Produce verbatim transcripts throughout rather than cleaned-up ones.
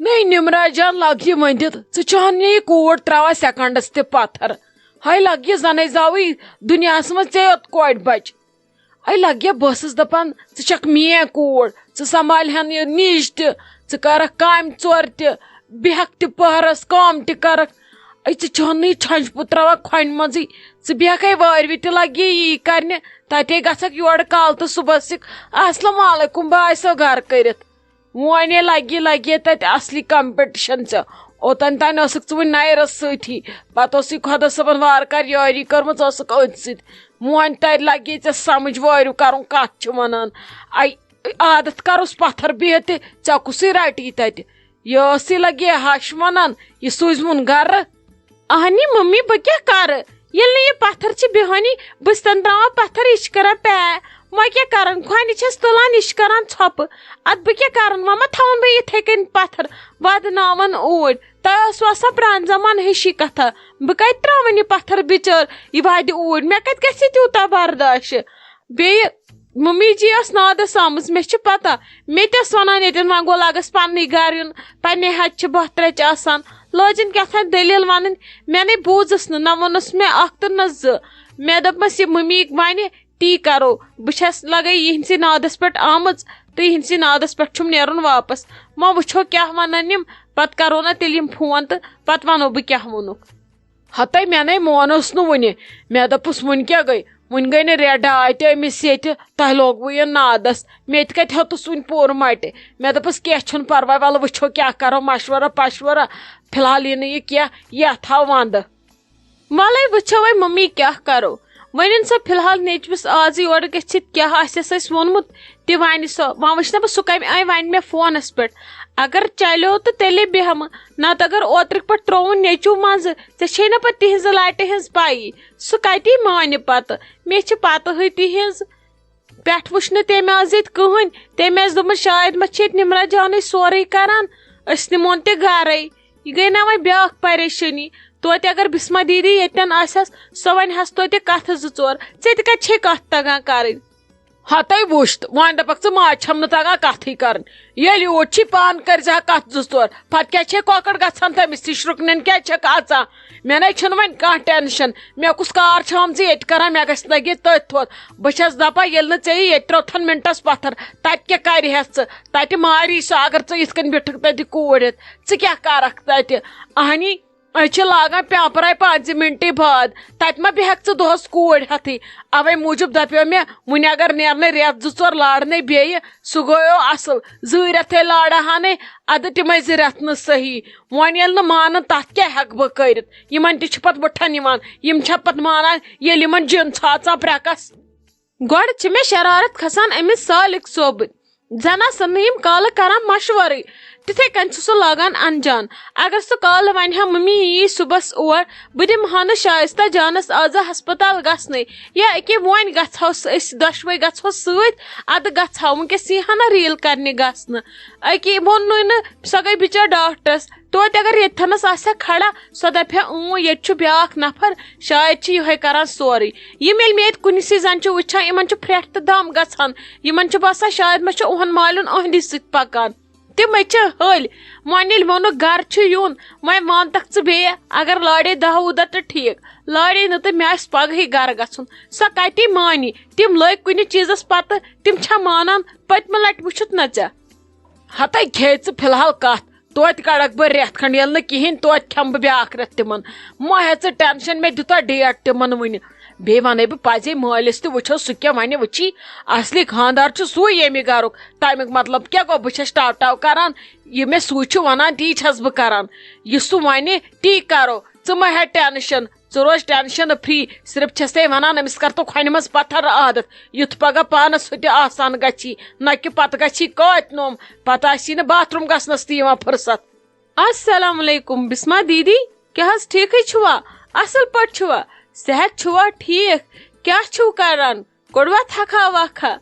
نٔے نمرا جان، لگ یہِ ؤنِتھ، ژٕ چھُہن یہِ کوٗر تراوان سیکنڈس تہِ پتھر۔ ہاے لگ یہِ زنے زاوٕے دُنیاہس منٛز ژےٚ یوت کورِ بچہِ۔ اے لگ یہِ، بہٕ ٲسٕس دپان، ژٕ چھکھ میٲنۍ کوٗر، ژٕ سنبھالہِ ہن یہِ نِج تہِ، ژٕ کرکھ کامہِ ژور تہِ، بیہکھ تہِ پہرس، کٲم تہِ کرکھ۔ اے ژٕ چھُہن نہٕ یہِ چھۄنٛجہِ پوٚت تراوان کھۄنہِ منٛزٕے، ژٕ بیہکھ ہے وٲروِ تہِ لگہِ یہِ یی کرنہِ، تتے گژھکھ یورٕ کالہٕ تہٕ صبحس یِکھ، السلام علیکم، بہٕ آسو گرٕ کٔرِتھ۔ وۄنۍ لگہِ لگہِ تتہِ اصلی کمپٹیشن ژےٚ۔ اوتن تانۍ ٲسٕکھ ژٕ وُنہِ نایرس سۭتی، پتہٕ اوسُے خۄدا صٲبن وارٕ کار یٲری کٔرمٕژ، ٲسٕکھ أتھۍ سۭتۍ۔ وۄنۍ تتہِ لگہِ ژےٚ سمجھ وٲرِو کرُن کتھ چھِ ونان۔ اے عادت کرُس پتھر بِہِتھ تہِ، ژےٚ کُسٕے رٹی تتہِ؟ یہِ ٲسٕے لگہِ ہش ونان، یہِ سوٗزمُن گرٕ۔ اہنی ممی، بہٕ کیٛاہ کرٕ؟ ییٚلہِ نہٕ یہِ پتھر چھِ بیہٲنی، بہٕ چھِسن تراوان پتھر، یہِ چھِ کران پے۔ وۄنۍ کیٛاہ کرن؟ کھۄنہِ چھَس تُلان، یہِ چھِ کران ژھۄپہٕ۔ ادٕ بہٕ کیٛاہ کرن؟ وۄنۍ ما تھاوُن بہٕ یِتھے کٔنۍ پتھر؟ ودناون اوٗرۍ۔ تۄہہِ ٲسوٕ آسان پرانہِ زمانہٕ ہِشی کتھا۔ بہٕ کتہِ تراوَن یہِ پتھر بِچٲر؟ یہِ وادِ اوٗرۍ۔ مےٚ کتہِ گژھِ تیوٗتاہ برداش؟ بیٚیہِ ممی جی ٲس نادس آمٕژ، مےٚ چھِ پتہ۔ مےٚ تہِ ٲس ونان ییٚتٮ۪ن وۄنۍ گوٚو لگس پننُے گرٕ یُن، پننہِ ہتہِ چھِ بہہ ترٛچہِ آسان۔ لٲجِن کیٛاہ تام دٔلیٖل ونٕنۍ، مےٚ نے بوٗزٕس نہٕ، نہ ووٚنُس مےٚ اکھ تہٕ نہ زٕ۔ مےٚ دوٚپمس، یہِ ممی ونہِ، تی کرو۔ بہٕ چھس لگے یِہنٛدسٕے نادس پٮ۪ٹھ آمٕژ تہٕ یِہنٛدسٕے نادس پٮ۪ٹھ چھُم نیرُن واپس۔ وۄنۍ وٕچھو کیٛاہ ونن یِم، پتہٕ کرو نہ تیٚلہِ یِم فون تہٕ پتہٕ ونو بہٕ کیٛاہ ووٚنُکھ۔ ہتے مےٚ نے مونُس نہٕ وُنہِ۔ مےٚ دوٚپُس، وُنہِ کیٛاہ گٔے؟ وُنہِ گٔے نہٕ رٮ۪تھ ڈاے تہِ أمِس ییٚتہِ، تۄہہِ لوگوُ یہِ نادس۔ مےٚ تہِ کتہِ ہیوٚتُس وُنہِ پوٗرٕ مٹہِ۔ مےٚ دوٚپُس، کینٛہہ چھُنہٕ پرواے، ولہٕ وٕچھو کیٛاہ کرو، مشورہ پشورہ۔ فی الحال یی نہٕ یہِ کینٛہہ، یتھ تھاو ونٛدٕ۔ ولے وٕچھو وۄنۍ ممی کیٛاہ کرو۔ وۄنۍ أنۍ سۄ فی الحال نیٚچوِس آز یورٕ گٔژھِتھ، کیٛاہ آسٮ۪س اَسہِ ووٚنمُت تہِ ونہِ سۄ۔ وۄنۍ وٕچھ نہ بہٕ سُہ کمہِ آیہِ ونہِ مےٚ فونس پٮ۪ٹھ۔ اگر چلیو تہٕ تیٚلے بیٚہمہٕ، نتہٕ اگر اوترٕکۍ پٲٹھۍ ترٛووُن نیٚچوٗ منٛزٕ، ژےٚ چھے نہ پتہٕ تِہنٛزِ لٹہِ ہٕنٛز پَیی۔ سُہ کتی مانہِ پتہٕ؟ مےٚ چھِ پتہٕے تِہنٛز۔ پٮ۪ٹھ وٕچھ نہٕ تٔمۍ آز ییٚتہِ کٕہٕنۍ۔ تٔمۍ آسہِ دوٚپمُت، شاید ما چھِ ییٚتہِ نِمرا جانٕے سورُے کران، أسۍ نِمون تہِ گرے۔ یہِ گٔے نہ وۄنۍ بیٛاکھ پریشٲنی۔ توتہِ اگر بسمہ دیدی ییٚتٮ۪ن آسٮ۪س، سۄ ونہِ ہس توتہِ کتھٕ زٕ ژور۔ ژےٚ تہِ کتہِ چھے کتھ تگان کرٕنۍ؟ ہتے وُچھ تہٕ وۄنۍ دپکھ ژٕ، ماجہِ چھم نہٕ تگان کتھٕے کرٕنۍ۔ ییٚلہِ یوٗت چھی پان، کٔرۍ زِ ہا کتھ زٕ ژور۔ پتہٕ کیٛاہ چھے کۄکر گژھان تٔمِس نِش رُکنٮ۪ن، کیٛاہ چھکھ اژان؟ مےٚ نے چھُنہٕ وۄنۍ کانٛہہ ٹینشن۔ مےٚ کُس کار چھُ آمژٕ ییٚتہِ کران، مےٚ گژھِ لگہِ ییٚتہِ تٔتھۍ تھوٚد۔ بہٕ چھس دپان، ییٚلہِ نہٕ ژےٚ یہِ ییٚتہِ ترٛوتھن منٹس پتھر، تتہِ کیٛاہ کرِ ہٮ۪س ژٕ؟ تتہِ ماری سۄ، اگر ژٕ یِتھ کٔنۍ بیٖٹھکھ تتہِ کوٗر ہٮ۪تھ، ژٕ کیٛاہ کرکھ تتہِ؟ اہنی، أسۍ چھِ لاگان پیپرے پانٛژِ منٹہِ بعد۔ تتہِ ما بیہکھ ژٕ دۄہس کوٗر ہٮ۪تھٕے؟ اوے موٗجوٗب دپیو مےٚ، وُنہِ اگر نیرنے رٮ۪تھ زٕ ژور لارنے بیٚیہِ، سُہ گوٚو اصل۔ زٕ رٮ۪تھے لارہانے، ادٕ تِمے زٕ رٮ۪تھ نہٕ صحیح۔ وۄنۍ ییٚلہِ نہٕ مانن، تتھ کیٛاہ ہٮ۪کہٕ بہٕ کٔرِتھ؟ یِمن تہِ چھِ پتہٕ وٕٹھن یِوان، یِم چھا پتہٕ مانان، ییٚلہِ یِمن جِن ژھاژان پرٛٮ۪کس؟ گۄڈٕ چھِ مےٚ شرارت کھسان أمِس سالِک صٲبٕنۍ۔ زَن آسَن نہٕ یِم کالہٕ کران مشورٕے۔ تِتھَے کٔنۍ چھُ سُہ لاگان انجان۔ اگر سُہ کالہٕ وَنہِ ہا، "ممی یی صُبحَس اور، بہٕ دِمہٕ ہا نہٕ شایستہ جانَس آزٕ ہسپتال گژھنَے، یا أکیٛاہ وۄنۍ گژھہو سُہ، أسۍ دۄشوَے گژھہو سۭتۍ، اَدٕ گژھہو، وٕنکٮ۪س یی ہا نہ ریٖل کرنہِ گژھنہٕ۔" أکیٛاہ ووٚننُے نہٕ، سۄ گٔے بِچٲر ڈاکٹرَس۔ توتہِ اگر ییٚتہِ تھَنَس آسہِ ہا کھڑا، سۄ دَپہِ ہا، "اۭں، ییٚتہِ چھُ بیٛاکھ نفر، شاید چھِ یِہوٚے کران سورُے۔" یِم ییٚلہِ مےٚ ییٚتہِ کُنِسٕے زَن چھِ وٕچھان، یِمَن چھُ پھرٛٹھ تہٕ دَم گژھان۔ یِمَن چھُ باسان، شاید ما چھُ اُہُنٛد مالیُن أہنٛدِ سۭتۍ پَکان۔ تِمَے چھِ ۂلۍ۔ وۄنۍ ییٚلہِ ووٚنُکھ گَرٕ چھُ یُن، وۄنۍ وَن تَکھ ژٕ بیٚیہِ، اگر لاڑے دَہ وُہ دۄہ تہٕ ٹھیٖک، لاڑے نہٕ تہٕ مےٚ آسہِ پَگہٕے گَرٕ گژھُن۔ سۄ کَتہِ مانی؟ تِم لٔگۍ کُنہِ چیٖزَس پَتہٕ، تِم چھا مانان؟ پٔتمہِ لَٹہِ وٕچھُتھ نہ ژےٚ؟ ہتے کھے ژٕ فی الحال کتھ، توتہِ کڑکھ بہٕ رٮ۪تھ کھنڈ، ییٚلہِ نہٕ کِہیٖنۍ توتہِ کھٮ۪مہٕ بہٕ بیٛاکھ رٮ۪تھ تِمن۔ مہ ہےٚ ژٕ ٹینشن، مےٚ دِتہ ڈیٹ تِمن وُنہِ۔ بیٚیہِ ونَے بہٕ پزے مٲلِس تہِ، وٕچھو سُہ کیٛاہ ونہِ۔ وٕچھی، اصلی خانٛدار چھُ سُے ییٚمہِ گرُک، تمیُک مطلب کیٛاہ گوٚو؟ بہٕ چھس ٹو ٹو کران، یہِ مےٚ سُے چھُ ونان، تی چھس بہٕ کران۔ یہِ سُہ ونہِ، تی کرو، ژٕ مہ ہےٚ ٹینشن۔ ژٕ روز ٹینشن فری، صرف چھسے ونان، أمِس کر تو کھۄنہِ منٛز پتھر عادت، یُتھ پگاہ پانس ہُہ تہِ آسان گژھی، نہ کہِ پتہٕ گژھی کٲتۍ نوم، پتہٕ آسی نہٕ باتھ روم گژھنس تہِ یِوان فرصت۔ السلام علیکم بسمہ دیدی، کیٛاہ حظ ٹھیکھٕے چھُوا؟ اصل پٲٹھۍ چھُوا؟ صحت چھُوا ٹھیک؟ کیٛاہ چھِو کران؟ کوٚڑوا تھکھا وکھا؟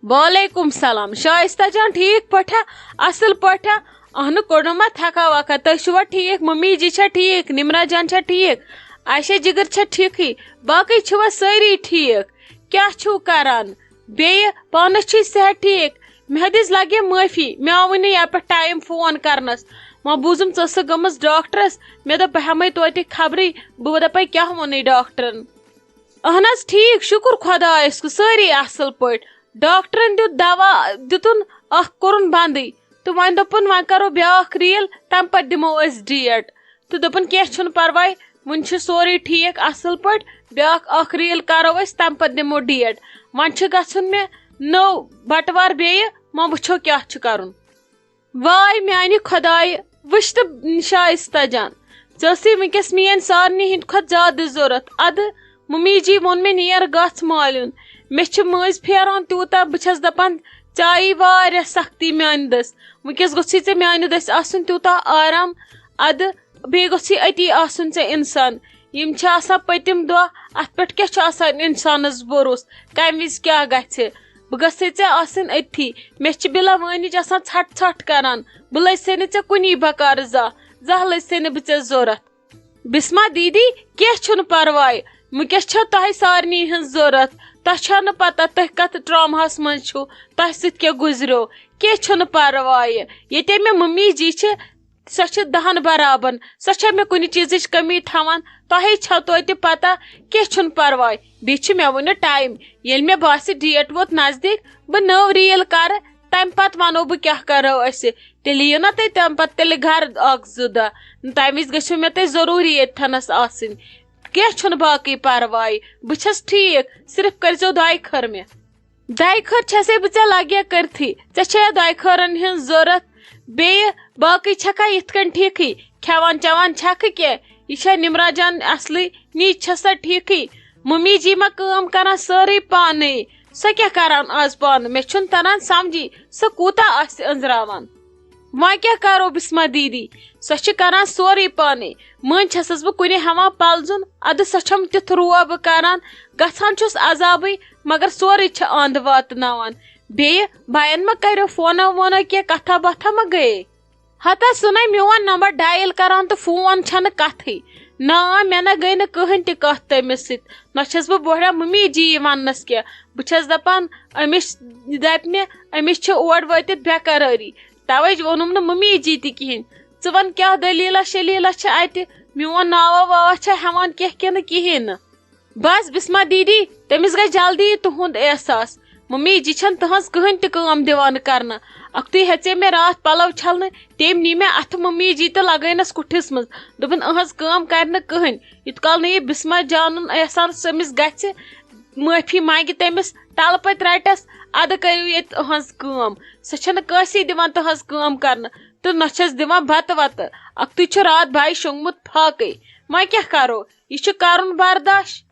وعلیکم سلام۔ شائستہ جان، ٹھیک پٲٹھیا؟ اصل پٲٹھیا؟ اہنُو، کوٚڑُم ما تھکھا وکھا؟ تُہۍ چھِوا ٹھیک؟ ممی جی چھا ٹھیک؟ نمرہ جان چھا ٹھیک؟ عائشہ جگر چھا ٹھیکھٕے؟ باقٕے چھِوا سٲری ٹھیک؟ کیٛاہ چھِو کران؟ بیٚیہِ پانس چھُے صحت ٹھیک؟ مےٚ دِژ لگے معٲفی، مےٚ آوٕے نہٕ یپٲٹھۍ ٹائم فون کرنس۔ وۄنۍ بوٗزُم ژٕ ٲسٕکھ گٔمٕژ ڈاکٹرس، مےٚ دوٚپ بہٕ ہٮ۪مَے توتہِ خبرٕے، بہٕ دَپَے کیٛاہ ووٚنُے ڈاکٹرن۔ اہن حظ ٹھیٖک، شُکُر خۄدایَس کُن، سٲری اَصٕل پٲٹھۍ۔ ڈاکٹرن دیُت دوا، دِتُن، اکھ کوٚرُن بندٕے، تہٕ وۄنۍ دوٚپُن وۄنۍ کرو بیٛاکھ ریٖل، تَمہِ پتہٕ دِمو أسۍ ڈیٹ۔ تہٕ دوٚپُن کینٛہہ چھُنہٕ پرواے، وُنہِ چھُ سورُے ٹھیٖک اَصٕل پٲٹھۍ، بیٛاکھ اکھ ریٖل کرو أسۍ، تَمہِ پتہٕ دِمو ڈیٹ۔ وۄنۍ چھُ گژھُن مےٚ نٔو بٹوار بیٚیہِ، وۄنۍ وٕچھو کیٛاہ چھُ کرُن۔ واے میانہِ خۄدایہِ، وٕچھ تہٕ شایستہ جان، ژےٚ ٲسٕے وٕنکیٚس میٲنۍ سارنٕے ہٕنٛدِ کھۄتہٕ زیادٕ ضوٚرتھ۔ ادٕ ممی جی ووٚن مےٚ، نیر گژھ مالیُن، مےٚ چھِ مٲنٛزۍ پھیران تیوٗتاہ، بہٕ چھَس دَپان ژےٚ آیی واریاہ سختی میانہِ دٔسۍ۔ وٕنکیٚس گوٚژھُے ژےٚ میانہِ دٔسۍ آسُن تیوٗتاہ آرام، ادٕ بیٚیہِ گوٚژھُے أتی آسُن ژےٚ اِنسان۔ یِم چھِ آسان پٔتِم دۄہ، اَتھ پٮ۪ٹھ کیٛاہ چھُ آسان اِنسانَس بروسہٕ، کَمہِ وِزِ کیٛاہ گژھِ۔ بہٕ گژھے ژےٚ آسٕنۍ أتھی۔ مےٚ چھِ بِلا وٲنِج آسان ژھَٹھ ژھَٹھ کران۔ بہٕ لٔج سے نہٕ ژےٚ کُنی بکار زانٛہہ۔ زانٛہہ لٔج سے نہٕ بہٕ ژےٚ ضوٚرَتھ۔ بسمہ دیدی، کینٛہہ چھُنہٕ پرواے۔ وٕنکیٚس چھےٚ تۄہہِ سارنٕے ہٕنٛز ضوٚرَتھ۔ تۄہہِ چھا نہٕ پتہ تُہۍ کَتھ ٹراماہَس منٛز چھِو؟ تۄہہِ سۭتۍ کیٛاہ گُزریو؟ کینٛہہ چھُنہٕ پرواے۔ ییٚتے مےٚ ممی جی چھِ، سۄ چھِ دَہَن برابر۔ سۄ چھےٚ مےٚ کُنہِ چیٖزٕچ کٔمی تھاوان۔ تۄہے چھو توتہِ پتہ، کینٛہہ چھُنہٕ پرواے۔ بیٚیہِ چھِ مےٚ وُنہِ ٹایم۔ ییٚلہِ مےٚ باسہِ ڈیٹ ووت نزدیٖک، بہٕ نٔو ریٖل کرٕ، تَمہِ پتہٕ وَنو بہٕ کیٛاہ کرو أسۍ۔ تیٚلہِ یِیِو نا تُہۍ تَمہِ پتہٕ تیٚلہِ گرٕ اکھ زٕ دۄہ۔ تَمہِ وِزِ گٔژھِو مےٚ تُہۍ ضروٗری ییٚتھَنَس آسٕنۍ۔ کینٛہہ چھُنہٕ باقٕے پرواے، بہٕ چھَس ٹھیٖک، صرف کٔرۍزیو دۄیہِ خٲر مےٚ۔ دَیہِ خٲر چھَسے بہٕ ژےٚ لگیا کٔرتھٕے، ژےٚ چھےٚ دَیہِ خٲرن ہٕنٛز ضوٚرتھ؟ بیٚیہِ باقٕے چھَکھا یِتھ کٔنۍ ٹھیٖکھٕے؟ کھٮ۪وان چٮ۪وان چھَکھٕ کینٛہہ؟ یہِ چھا نمرہ جان اصلٕے؟ نیٖج چھَسا ٹھیٖکھٕے؟ ممی جی ما کٲم کران سٲرٕے پانے؟ سۄ کیٛاہ کران آز پانہٕ؟ مےٚ چھُنہٕ تران سمجھی، سۄ کوٗتاہ آسہِ أنٛزراوان۔ وۄنۍ کیٛاہ کرو بسمہ دیدی؟ سۄ چھِ کران سورُے پانے۔ مٔنٛزۍ چھَسَس بہٕ کُنہِ ہٮ۪وان پلزُن، اَدٕ سۄ چھَم تیُتھ روب کران، گژھان چھُس عذابٕے، مگر سورُے چھِ اَنٛد واتناوان۔ بیٚیہِ بایَن ما کریو فونہ وونہ کینٛہہ، کتھا باتھا ما گٔیے؟ ہتا سُہ نے میون نمبر ڈایل کران تہٕ فون چھنہٕ کتھٕے۔ نا، مےٚ نہ گٔے نہٕ کٕہٕنۍ تہِ کتھ تٔمِس سۭتۍ۔ نہ چھَس بہٕ بوہران ممی جی یی وننس کینٛہہ۔ بہٕ چھَس دپان، أمِس دپہِ مےٚ، أمِس چھِ اور وٲتِتھ بے قرٲری۔ توے ووٚنُم نہٕ ممی جی تہِ کِہیٖنۍ۔ ژٕ وَن کیٛاہ دٔلیٖلہ شٔلیٖلہ چھِ اَتہِ؟ میون ناوا واوا چھا ہٮ۪وان کینٛہہ کِنہٕ کِہیٖنۍ نہٕ؟ بس بسمہ دیدی، تٔمِس گژھِ جلدی تُہُنٛد احساس۔ ممی جی چھَنہٕ تٕہٕنٛز کٕہٕنۍ تہِ کٲم دِوان کرنہٕ۔ اَکھتُے ہیٚژے مےٚ راتھ پَلو چھَلنہٕ، تٔمۍ نی مےٚ اَتھٕ ممی جی تہٕ لگٲینَس کُٹھِس منٛز۔ دوٚپُن، "أہٕنٛز کٲم کرِ نہٕ کٕہٕنۍ۔" یُت کال نہٕ یہِ بسمہ جانُن احساس أمِس گژھِ، معٲفی منٛگہِ تٔمِس، ٹَلہٕ پٔتۍ رَٹٮ۪س، اَدٕ کٔرِو ییٚتہِ أہٕنٛز کٲم۔ سۄ چھَنہٕ کٲنٛسی دِوان تٕہٕنٛز کٲم کرنہٕ تہٕ نہ چھَس دِوان بَتہٕ وَتہٕ۔ اَکھتُے چھُ راتھ بَے شۄنٛگمُت فاقے۔ وۄنۍ کیٛاہ کرو؟ یہِ چھُ کرُن برداش۔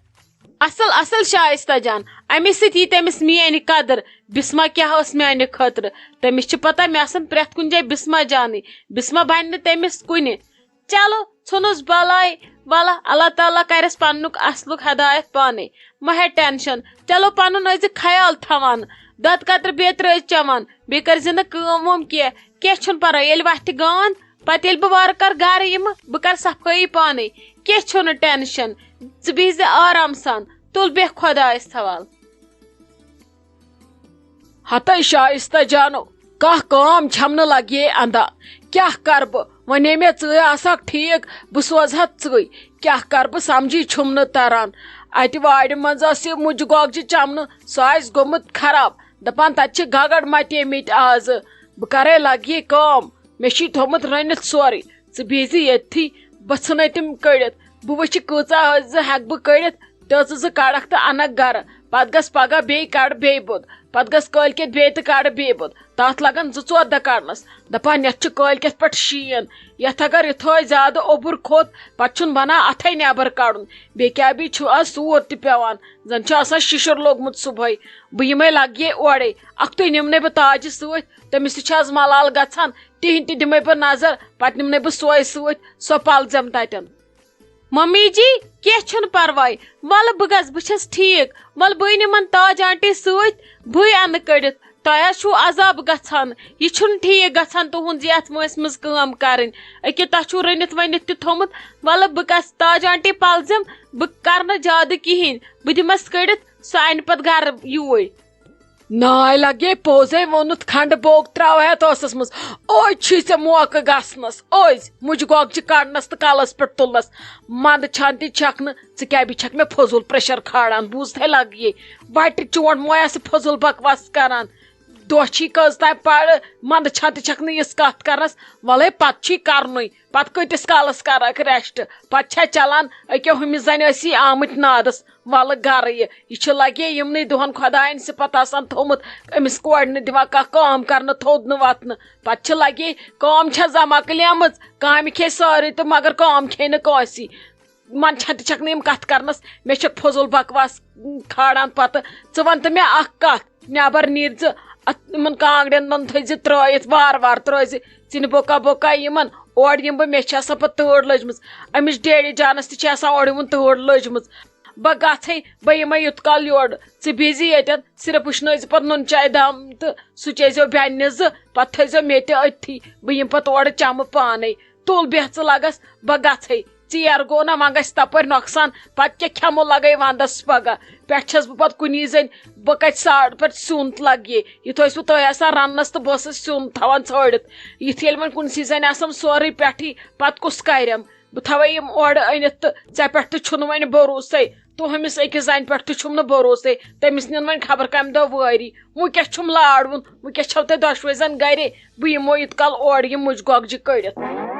اصل، اصل شائستہ جان، امی سۭتۍ یی تٔمِس میٲنۍ قدر۔ بسمہ کیٛاہ ٲس میانہِ خٲطرٕ؟ تٔمِس چھِ پتہ مےٚ آسن پرٛٮ۪تھ کُنہِ جایہِ بسمہ جانٕے۔ بسمہ بنہِ نہٕ تٔمِس کُنہِ۔ چلو، ژھٕنُس بلاے۔ ولہ، اللہ تعالیٰ کرٮ۪س پننُک اصلُک ہدایت پانے۔ مہ ہے ٹینشن۔ چلو، پنُن ٲسۍ زِ خیال تھاوان۔ دۄدٕ قطرٕ بیترِ ٲسۍ چٮ۪وان۔ بیٚیہِ کٔرۍ زِ نہٕ کٲم وٲم کینٛہہ۔ کینٛہہ چھُنہٕ پرواے، ییٚلہِ وتھِ گان، پتہٕ ییٚلہِ بہٕ وارٕ کارٕ گرٕ یِمہٕ، بہٕ کرٕ صفٲیی پانے۔ کینٛہہ چھُنہٕ ٹینشن۔ ژٕ بِہزِ آرام سان، تُل بیٚہہ خۄدایس حوال۔ ہتے شائستہ جانو، کانٛہہ کٲم چھم نہٕ لگے اندان۔ کیٛاہ کرٕ بہٕ؟ ونے مےٚ ژٕے آسکھ ٹھیٖک، بہٕ سوزٕ ہتھ ژٕے۔ کیٛاہ کرٕ بہٕ؟ سمجھی چھُم نہٕ تران۔ اتہِ وارِ منٛز ٲس یہِ مُجہِ گۄگجہِ چمنہٕ، سُہ آسہِ گوٚمُت خراب۔ دپان تتہِ چھِ گگر متے مٕتۍ آزٕ۔ بہٕ کرے لگے کٲم، مےٚ چھُے تھوٚمُت رٔنِتھ سورُے۔ ژٕ بیٚہزِ ییٚتھی، بہٕ ژھٕنے تِم کٔڑِتھ۔ بہٕ وٕچھِ کۭژاہ زٕ ہٮ۪کہٕ بہٕ کٔڑِتھ، تہٕ ژٕ زٕ کڑکھ تہٕ انکھ گرٕ۔ پتہٕ گژھ پگاہ بیٚیہِ کڑ بیٚیہِ بوٚد، پتہٕ گژھ کٲلۍ کٮ۪تھ بیٚیہِ تہٕ کڑ بیٚیہِ بوٚد۔ تتھ لگن زٕ ژور دۄہ کڑنس۔ دپان یتھ چھُ کٲلۍ کٮ۪تھ پٮ۪ٹھ شیٖن، یتھ اگر یِتھٲے زیادٕ اوٚبُر کھوٚت، پتہٕ چھُنہٕ بنان اتھے نٮ۪بر کڑُن۔ بیٚیہِ کیٛاہ، بیٚیہِ چھُ از سوٗر تہِ پٮ۪وان، زن چھُ آسان شِشُر لوٚگمُت صبحٲے۔ بہٕ یِمے لگہٕ یے اورے، اکھتُے نِمنے بہٕ تاجہِ سۭتۍ، تٔمِس تہِ چھِ از ملال گژھان۔ تِہِنٛدۍ تہِ دِمَے بہٕ نظر، پتہٕ نِمنَے بہٕ سۄے سۭتۍ، سۄ پلزٮ۪م تتٮ۪ن۔ ممی جی، کینٛہہ چھُنہٕ پرواے، وَلہٕ بہٕ گژھٕ، بہٕ چھَس ٹھیٖک، وَلہٕ بہٕ نِمَن تاج آنٹی سۭتۍ، بٕے اَنہٕ کٔڑِتھ۔ تۄہہِ حظ چھُو عذاب گژھان، یہِ چھُنہٕ ٹھیٖک گژھان تُہُنٛد یَتھ وٲنٛسہِ منٛز کٲم کَرٕنۍ۔ أکیٛاہ تۄہہِ چھُو رٔنِتھ ؤنِتھ تہِ تھوٚمُت، وَلہٕ بہٕ گژھٕ تاج آنٹی پلزٮ۪م، بہٕ کَرٕ نہٕ زیادٕ کِہیٖنۍ، بہٕ دِمَس کٔڑِتھ، سۄ اَنہِ پتہٕ گرٕ یوٗرۍ۔ ناے لگے پوزے ووٚنُتھ، کھنڈٕ بوگ تراوہتھ ٲسس منٛز۔ اوز چھُے ژےٚ موقعہٕ گژھنس، اوز مُجہِ گۄگجہِ کڑنس تہٕ کلس پٮ۪ٹھ تُلنس۔ منٛدٕ چھان تہِ چھکھ نہٕ، ژٕ کیٛاہ بیٚیہِ چھکھ مےٚ فضوٗل پریشر کھالان؟ بوٗزتھے لگیے، وٹہِ چونٛٹھ مویا سُہ فضوٗل بکواس کران۔ دۄہ چھی کٔژ تام پرٕ، منٛدٕ چھان تہِ چھکھ نہٕ یِژھ کتھ کرنس۔ ولے پتہٕ چھی کرنُے، پتہٕ کۭتِس کالس کرکھ ریسٹ؟ پتہٕ چھا چلان أکیاہ ہُمِس زنہِ ٲسی آمٕتۍ نادس، ولہٕ گرٕ یہِ۔ یہِ چھُ لگے یِمنٕے دۄہن خۄداین صفت آسان تھوٚمُت، أمِس کورِ نہٕ دِوان کانٛہہ کٲم کرنہٕ، تھوٚد نہٕ وۄتھنہٕ۔ پتہٕ چھِ لگے کٲم چھس زما کلیمٕژ، کامہِ کھے سٲرٕے تہٕ مگر کٲم کھے نہٕ کٲنٛسی۔ من چھا تہِ چھکھ نہٕ یِم کتھ کرنس، مےٚ چھکھ فضوٗل بکواس کھالان پتہٕ۔ ژٕ ون تہٕ مےٚ اکھ کتھ، نٮ۪بر نیٖر ژٕ اتھ یِمن کانٛگڑٮ۪ن منٛز تھٲوزِ ترٲیِتھ، وارٕ وارٕ ترٲوزِ۔ ژٕ نہٕ بوکا بوکا یِمن، اورٕ یِمہٕ بہٕ، مےٚ چھِ آسان پتہٕ تۭر لٔجمٕژ۔ أمِس ڈیڈی جانس تہِ چھِ آسان اورٕ یِمن تۭر لٔجمٕژ۔ بہٕ گژھے، بہٕ یِمے یُتھ کال یورٕ۔ ژٕ بِہزِ ییٚتٮ۪ن، صرف وٕشنٲیزِ پتہٕ نُن چاے دام تہٕ سُہ چیزیو بیٚنہِ زٕ، پتہٕ تھٲیزیو مےٚ تہِ أتھی۔ بہٕ یِمہٕ پتہٕ اورٕ چمہٕ پانے۔ تُل بیٚہہ ژٕ لگس، بہٕ گژھے۔ ژیر گوٚو نا، وۄنۍ گژھِ تپٲرۍ نۄقصان۔ پتہٕ کیٛاہ کھٮ۪مو لگے ونٛدس پگاہ؟ پٮ۪ٹھ چھس بہٕ پتہٕ کُنی زٔنۍ، بہٕ کتہِ ساڑ پٮ۪ٹھ سیُن تہِ لگہِ۔ یہِ تھٲیس بہٕ تُہۍ آسان رننس تہٕ بہٕ ٲسٕس سیُن تھاوان ژھٲنٛڈِتھ۔ یِتھ ییٚلہِ وۄنۍ کُنسٕے زٔنۍ آسم سورُے پٮ۪ٹھٕے، پتہٕ کُس کرٮ۪م؟ بہٕ تھاوے یِم اورٕ أنِتھ تہٕ ژےٚ پٮ۪ٹھ تہِ چھُنہٕ وۄنۍ بھروسے۔ تُہٕمِس أکِس زنہِ پٮ۪ٹھ تہِ چھُم نہٕ بھروسے۔ تٔمِس نِن وۄنۍ خبر کمہِ دۄہ وٲری۔ وۄنۍ کیٛاہ چھُم لارُن؟ وۄنۍ کیٛاہ چھو تۄہہِ دۄشوے زن گرے؟ بہٕ یِمو یِتھ کال اورٕ یِم مُجہِ گۄگجہِ کٔڑِتھ۔